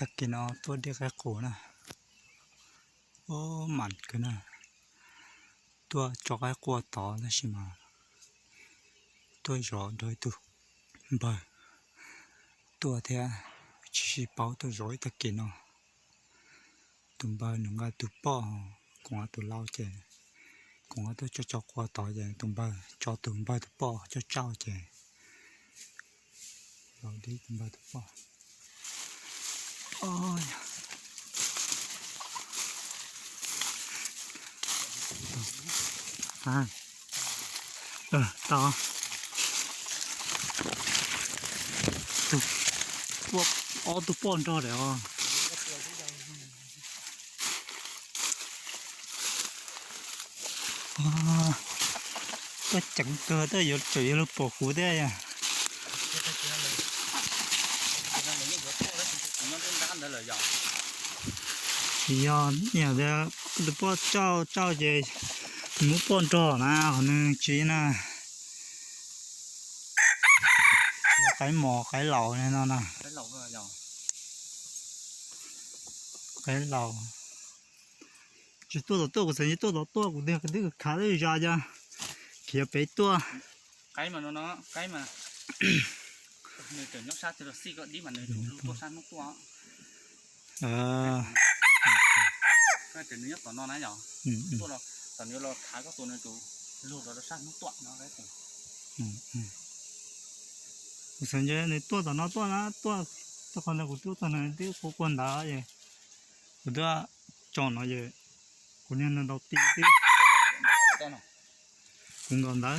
Tag kis no tuaj dej qaib qua na, ub mam kawg na. Tuaj tso qaib qua tod tab sis mas tuaj zov nrog ib tug npawg tuaj thiab, tsis sib paub tuaj zov ib tag kis no. Tus npawg nws nqa tus poj, kuv nqa tus lau ces kuv nqa tuaj tso tso qua tod ces tus npawg tso tus npawg tus poj coj tsauj ces los dib tus npawg tus poj. Tau, ob tug poj nrog lawm os. Koj ceev kawg, twb yuav tsum yuav luag pom kuv thiab. Yog niam tias tus poj tsauj tsauj ces muab poj nrog na, qhov nws tsis na. Qaib mos qaib laus no na. Qaib laus. Tsis tuaj tom tuaj, kuv xav ntsib tuaj tom tuaj, kuv tias twb khav twb zas cas khiav pem tuaj. Qaib mas no, qaib mas nws tseem nyob sab tsis los xij koj dib mas nws tseem lug tuaj sab hnub tuaj. Nws nyob tom no na yom. Tuaj los tom nws los khav koj tus nws tseem lug rau sab hnub tuaj no. Kuv xav ntshe nws tuaj tom no tuaj na, tuaj, tuaj qhov ntawd kuv twb tuaj nws twb qua qua ntawd es kuv twb tso no es kuv niag nws ntaus ti twb, kuv nkaus ntawd.